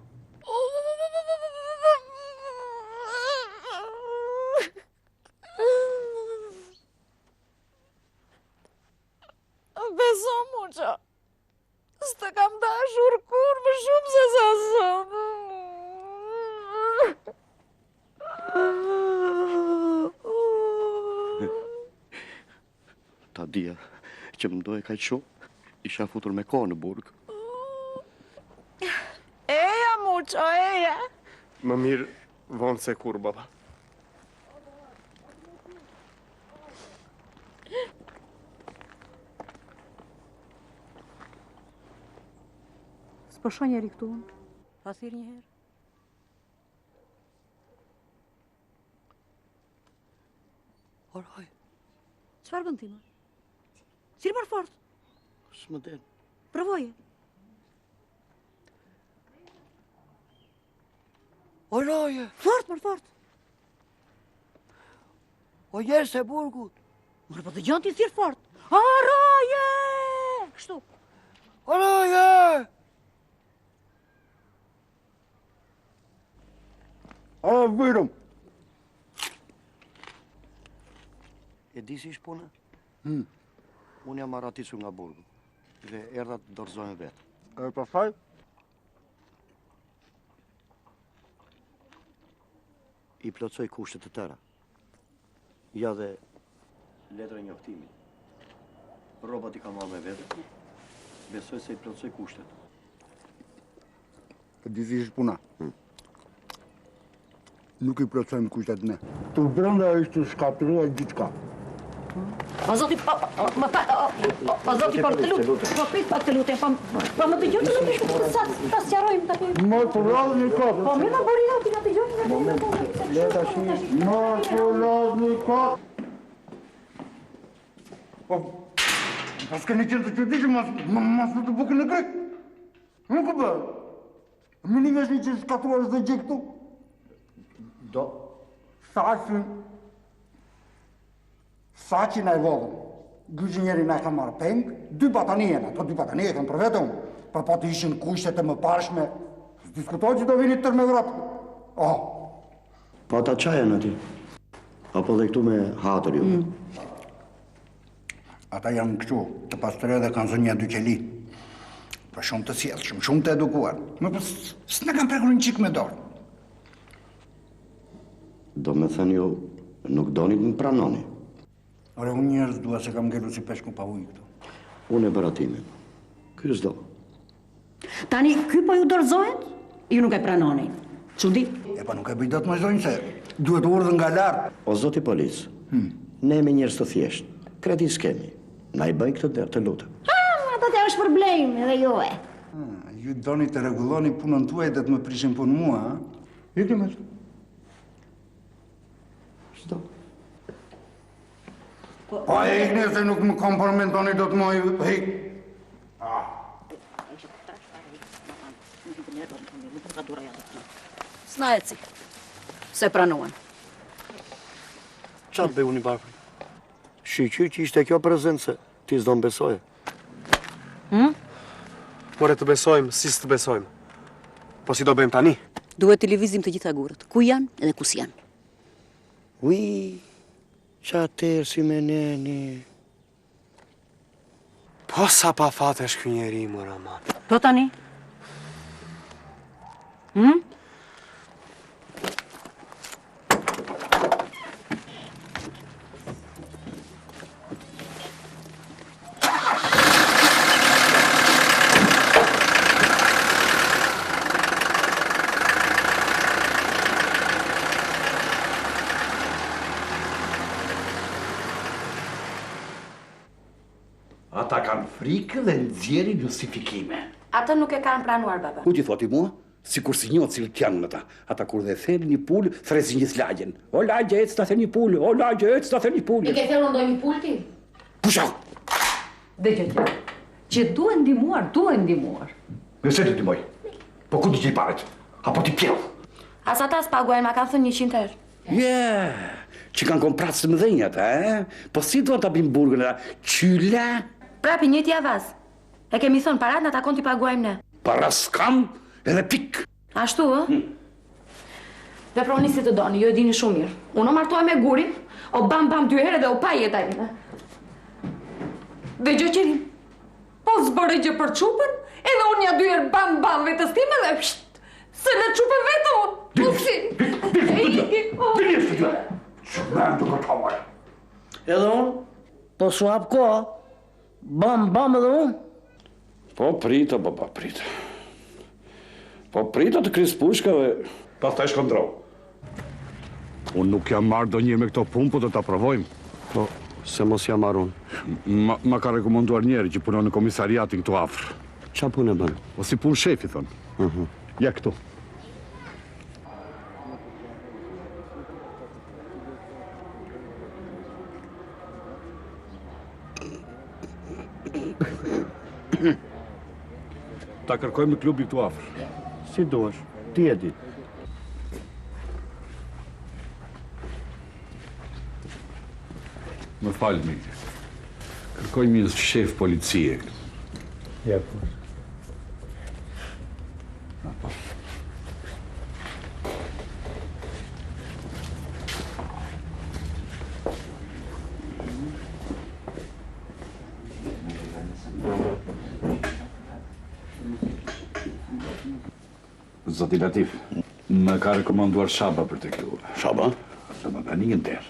Beso, Muço, s'të kam dashur kurrë më shumë se sa sot. Ta dija që më doje kaq shumë, isha futur me kohë në burg. Eja, Muço, eja. Më mirë vonë se kurrë, baba. S'po shoh njeri këtu unë. Pa thirr një herë. Oroj. Çfarë bën ti më? Thirr më fort. S'më del. Provoje. Oroje. Fort, më fort. O njerëz e burgut. More, po dëgjon ti thirr fort. O roje! Kështu. O roje! O virëm. E di si është puna? Hmm. Unë jam arratisur nga burgu dhe erdha të dorëzohem vetë. E pastaj? I plotësoj kushtet të tëra. Ja dhe letra e njoftimit. Rrobat i kam marrë me vete. Besoj se i plotësoj kushtet. E di si është puna. Hmm. Nuk i plotësojmë kushtet ne. Këtu brenda është shkatërruar gjithçka. O zoti, po, po, më pa, o, o, o zoti, po të lutem, po prit pak të lutem, po, po më dëgjo të lutem, po sa ta sqarojmë tani. Mos u lodhni kot. Po mirë, më bëri ti na dëgjoni nga Moment, le tash. Mos u lodhni kot. Po, po s'keni qenë të çuditshëm, mos mos të bukën në grykë. Nuk u bë. Më një vesh një që shkatërruar çdo gjë këtu. Do. Thashin. Saçin na e vodhën. Gjyshi njeri na e ka marrë peng, dy batanije, ato dy batanije kam për vete unë. Po po të ishin kushtet e mëparshme, s'diskutohet që do vinit tërë me vrap. Oh. Po ata ça janë aty? Apo dhe këtu me hatër ju? Mm. Ata janë kështu, të pastrehë dhe kanë zënë një dy qeli. Po shumë të sjellshëm, shumë të edukuar. Më po s'na kanë prekur një çikë me dorë. Domethënë ju nuk doni të më pranoni. Ore, unë njerëz dua se kam ngelur si peshku pa ujë këtu. Unë e bëra timen. Ky s'do. Tani, ky po ju dorëzohet? Ju nuk e pranoni. Çudi? E pa nuk e bëj dot më zonjë se duhet urdhër nga lart. O zoti polic, hmm. ne jemi njerëz të thjeshtë. Kredi s'kemi. Na i bëj këtë nder, të lutem. Ha, ata t'jua shpërblejmë edhe juve. Hmm, ju doni të rregulloni punën tuaj dhe të më prishin punë mua, ha? Ikni më. S'do. Po, po ikni se nuk më kompromentoni dot më ik. Ah. S'na eci. S'e pranuan. Ça të bëj unë i varfër? Shyqyr që ishte kjo prezent se ti s'do më besoje. Hmm? More të besojmë, si s'të besojmë. Po si do bëjmë tani? Duhet t'i lëvizim të gjitha gurët. Ku janë edhe ku s'janë. Ui, ça tersi me neni. Po sa pa fat është ky njeri, mor aman. Po tani? Hmm? Ata kanë frikë dhe nxjerrin justifikime. Atë nuk e kanë pranuar, baba. Ku t'i thotë mua? Sikur s'i njoh cilët janë ata. Ata kur dhe therin një pulë, thërrasin gjithë lagjen. O lagje, ec ta ther një pulë, o lagje, ec ta ther një pulë. I ke therur ndonjë pulë ti? Pusho! Dëgjo që, që duhen ndihmuar, duhen ndihmuar. Nëse të ndihmoj, po ku t'i gjej paret? Apo t'i pjell? As ata s'paguajnë, ma kanë thënë 100 herë. Je, që kanë kompracë të mëdhenj ata, e? Po si duan ta bëjnë burgun ata? Qyla? Prapë i njëjti avaz. E kemi thënë, parat na takon t'i paguajmë ne. Para s'kam edhe pikë. Ashtu, ë? Hmm. Veproni si të doni, ju e dini shumë mirë. Unë o martohem me gurin, o bam bam dy herë dhe u pa jeta ime. Dëgjo Qerim, po s'bëre gjë për çupën, edhe unë ja dy herë bam bam vetes time dhe psht, se lë çupën vetë unë. Puksi. Dini së gjë. Ç'më të kërkova. Edhe unë, po s'u hap koha, bam bam edhe unë. Po prit, o baba, prit. Po prit të kris pushka dhe pastaj shkondro. Unë nuk jam marrë ndonjëherë me këto punë, po do ta provojmë. Po, se mos jam marrë unë. Ma, ma ka rekomanduar njëri që punon në komisariatin këtu afër. Ça punë bën? Po si punë shefi, thonë. Uh mhm. -huh. Ja këtu. Ta kërkojmë në klubin këtu afër. Si duash, ti e di. Më fal, mik. Kërkoj një shef policie. Ja, po. Po. Zoti Latif, më ka rekomanduar Shaba për te ju. Shaba? Të më bëni një nder.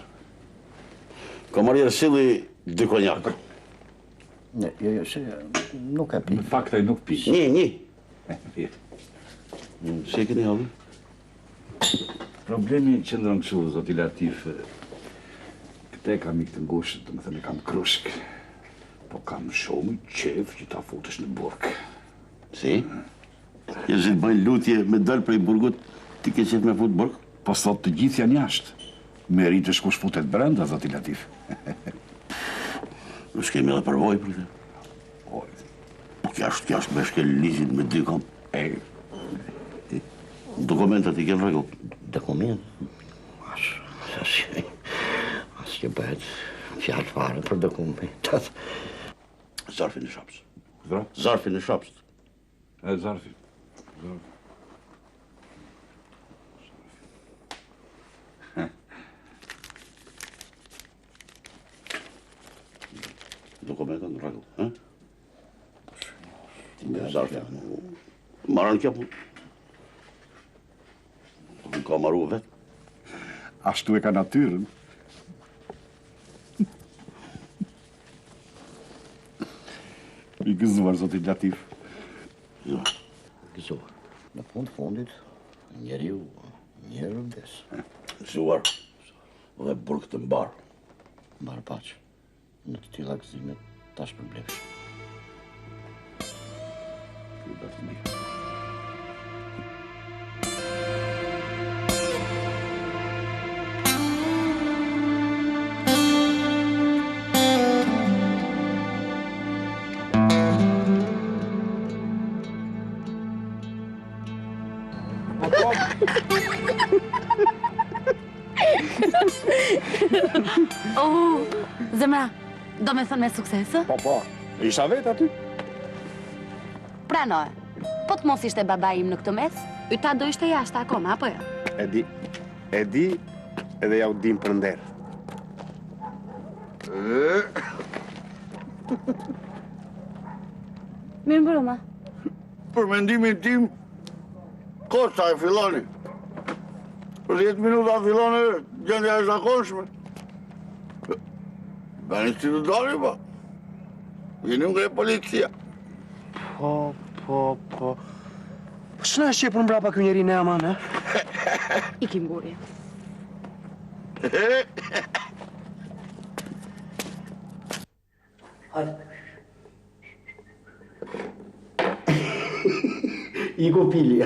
Kamarier silli dy konjak. Ne, jo, jo, se nuk e pi. Në fakt ai nuk pi. Një, një. Si e keni hallin? Problemi qëndron kështu, zoti Latif. Këtë e kam mik të ngushtë, domethënë e kam krushk. Po kam shumë qejf që ta futësh në burg. Si? Njerëzit bëjnë lutje me dalë prej burgut, ti ke qejf me fut burg? Po sot të gjithë janë jashtë. Meritë është kush futet brenda, zoti Latif. Nuk kemi edhe përvojë për këtë. Po, po kjo është, kjo është me shkel ligjin me dy kom. E, Dokumentat i ke në rregull? Dokument? As, as, as që bëhet fjalë fare për dokumentat. Zarfin e Shapës. Zarfin e Shapës. E, zarfi. Zarfi. Dokumentat në rregull, ha? Nga zarfi. Maron kjo punë. Nuk ka maru vetë. Ashtu e ka natyrën. I gëzuar, zoti Latif. Jo, gëzuar. Në fund fundit, njeriu, njeri vdes. Gëzuar dhe burg të mbarë. Mbarë paç, në të tilla gëzime ta shpërblefsh. Ju bëftë mirë. Oh, zemra, domethënë me sukses, ë? Po, po, isha vetë aty. Pranoje, po të mos ishte babai im në këtë mes, yta do ishte jashtë akoma, apo jo? E di, e di, edhe jua dim për nder. Mirëmbrëma. Për mendimin tim, Kosta e filloni. Për 10 minuta filloni, gjendja e zakonshme. Bëni si të doni, po. Vini nga policia. Po, po, po. Po ç'na e shqepur mbrapa ky njeri ne aman, e? Ikim guri. Hajde. Iku pili.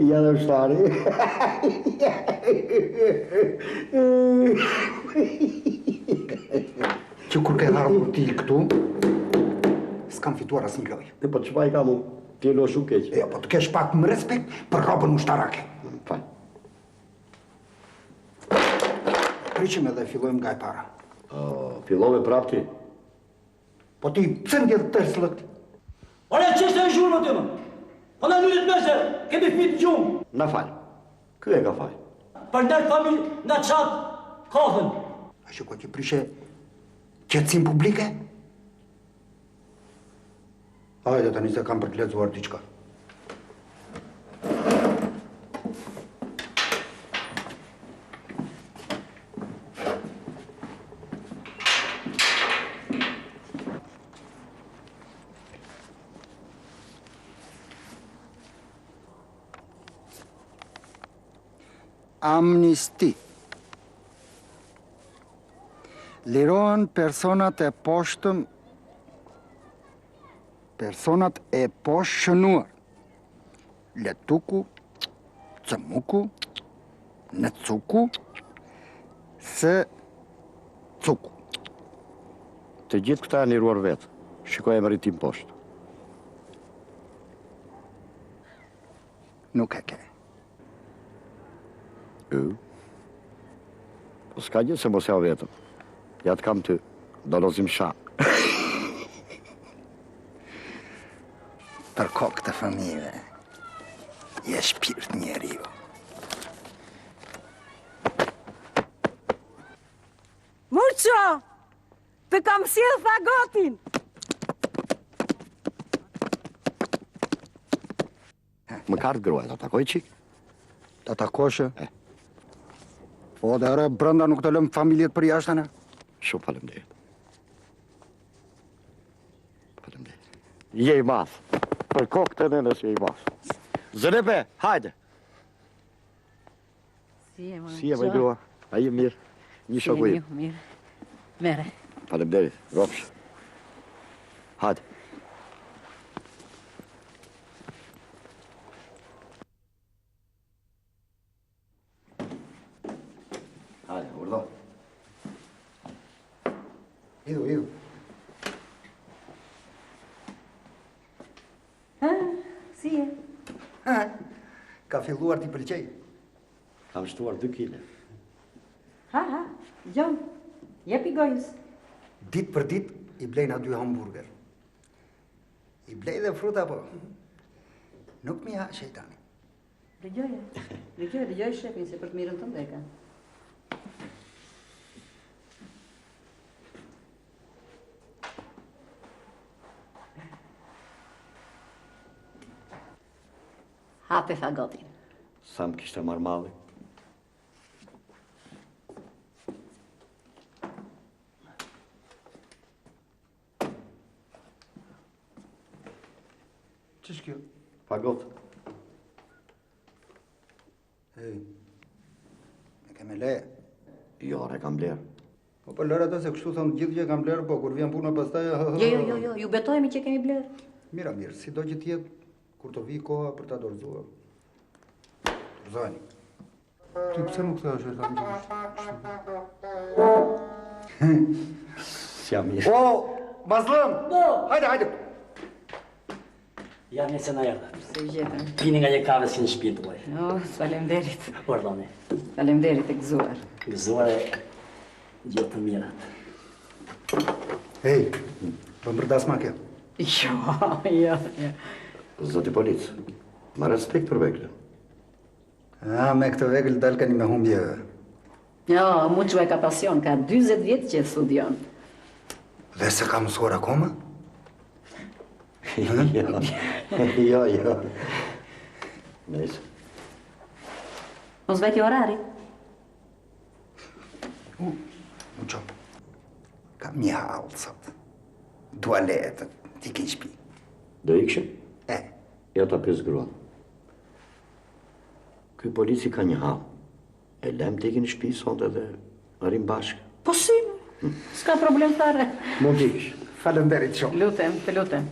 Ja dhe ushtari. Që kur ke ardhur ti këtu, s'kam fituar asnjë lojë. E po ç'faj kam unë? Ti e luan shumë keq. E po të kesh pak më respekt për rrobën ushtarake. Fal. Prishim edhe fillojmë nga e para. Oh, fillove prapë ti? Po ti pse ndjell tërslët? Ore, ç'është ajo zhurmë aty më? Po na lulet mesë, kemi fëmijë në gjumë. Na fal. Ky e ka faj. Për nder familje, na çat kafen. A shiko që prishe qetësinë publike? Hajde tani se kam për të lexuar diçka. Amnisti. Lirohen personat e poshtëm Personat e poshtëshënuar, Letuku, Cëmuku, Nëcuku, Se Cuku. Të gjithë këta janë liruar vetë. Shiko emrin tim poshtë. Nuk e ke. Ë. Po s'ka gjë se mos jam vetëm. Ja të kam ty. Do lozim shah. Për kokë të fëmijëve. Je shpirt njeriu. Muço! Të kam sjellë fagotin! Më ka ardhë gruaja, ta takoj çik? Ta takosh? E. Po, dhe ore, brenda nuk të lëmë familjet për jashtë, ne? Shumë faleminderit. Faleminderit. Je i madh. Për kokë të nënës je i madh. Zenepe, hajde. Si je, Si je, moj grua? A je mirë? Një shoku im. Mirë, Mere. Faleminderit, rrofsh. Hajde. Hajde, urdhëro. Idu, idu. Ha, si je? Ha, ka filluar t'i pëlqej. Kam shtuar 2 kile. Ha, ha, gjon, jepi gojës. Ditë për ditë i blejna dy hamburger. I blej dhe fruta, po. Nuk m'i ha shejtani. Dëgjoje, dëgjoje, dëgjoje shefin se për të mirën tënde e ka. Hape fagotin. Sa më kishte marrë malli? Ç'është kjo? Fagot. Ej, e ke me leje? Jo, e kam blerë. Po po lëre atë se kështu thonë gjithë që e kam blerë, po kur vjen puna pastaj... Jo, jo, jo, jo, ju betohemi që kemi blerë. Mirë, mirë, sido që të jetë, kur të vijë koha për ta dorëzuar. Dorëzojeni. Ti pse nuk thua që ta S'jam mirë. O, Mazllum! Po! Hajde, hajde! Ja, mirë se na erdhët. Se gjetëm. Pini nga një kafe si në shtëpinë tuaj. Oh, faleminderit. Urdhoni. Faleminderit e gëzuar. Gëzuar e gjithë të mirat. Ej, po për dasma kjo. Jo, jo, jo. Zoti polic, ma respekt për veglën. A, me këtë vegël dalkani me humbje. Jo, Muço e ka pasion, ka 40 vjet që e studion. Dhe s'e ka mësuar akoma? Jo, jo. Nëjse. Mos vajti orari. U, Muço, kam një hall sot. Dua leje të iki në shpi. Do ikshim? E. Ja ta pyes gruan. Ky polici ka një hall. E lem të ikin në shpi sonte dhe rrim bashkë. Po si? S'ka problem fare. Mund të ikish. Faleminderit shumë. Lutem, të lutem.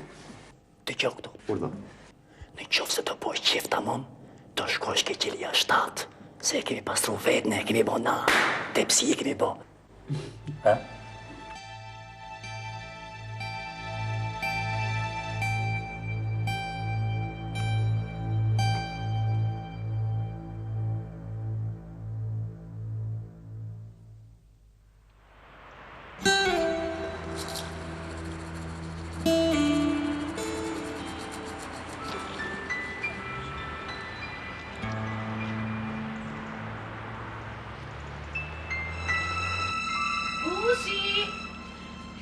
Dëgjo këtu. Urdhëro. Në qoftë se të bësh qejf tamam, do shkosh ke qelia 7, se e kemi pastru vetë ne, e kemi bo na, tepsi e kemi bo. Ha? Bushi!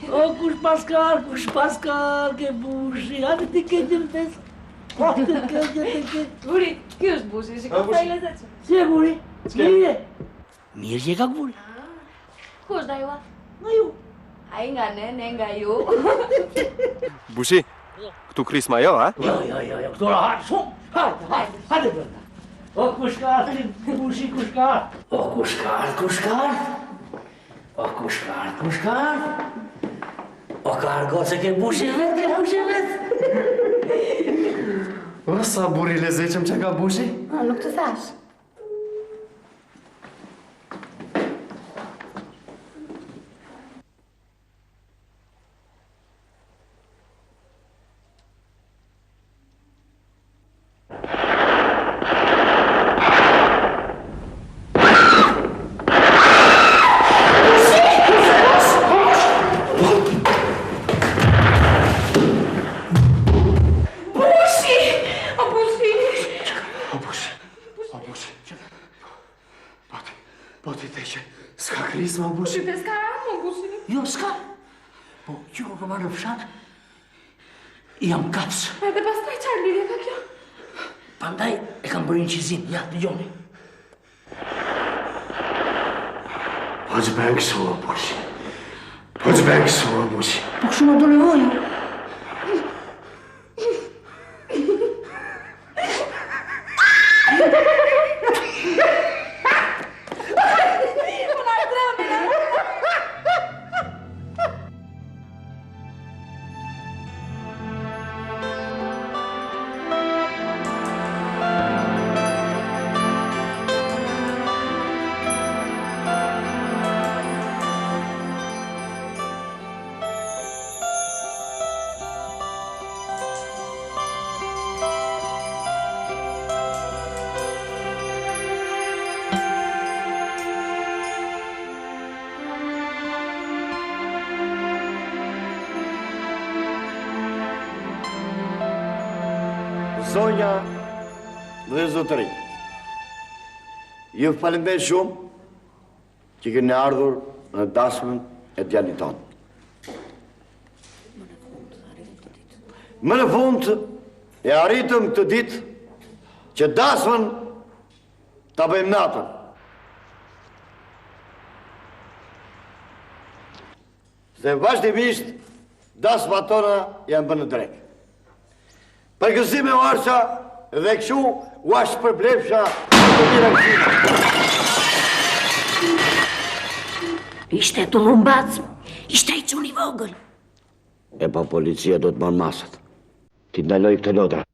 O, kush paska ardhë, kush paska ardhë, ke Bushi, hajde ti ke që vdes, hajde ti ke që të ke. Guri, ky është Bushi, shiko sa i lezetshëm. Si e Guri? Mirë. Mirë që e ka Guri. Ku është dajua? Nga ju. Ai nga ne, ne nga ju. Bushi, këtu krisma jo, a? Jo, jo, jo, jo, këtu rahat shumë. Hajde, hajde, hajde brenda. O, kush ka ardhë, Bushi, kush ka ardhë? O, kush ka ardhë, kush ka ardhë? O, kush ka ardhë, kush ka ardhë? O, ka ardhë goce ke Bushi vetë, ke Bushi vetë. O, sa burrë i lezetshëm që ka Bushi? Ah, nuk të thash. Jo, s'ka. Po, që kur kam ardhur në fshat, jam kaps. Edhe pastaj çfarë lidhje ka kjo? Prandaj e kam bërë incizim. Ja, dëgjoni. Po ç'bën kështu, o Bushi? Po ç'bën kështu, o Bushi? Po kështu ma do nevoja. Zonja dhe zotërinj, ju falenderoj shumë që keni ardhur në dasmën e djalit tonë. Më në fund e arritëm këtë ditë që dasmën ta bëjmë natën. Se vazhdimisht dasmat tona janë bërë në drekë. Përgëzime u ardhsha dhe kështu ua shpërblefsha të mira gëzime. Ishte tullumbac, ishte ai çuni i vogël. E pa policia do të marrë masat. T'i ndalojë këto lodra.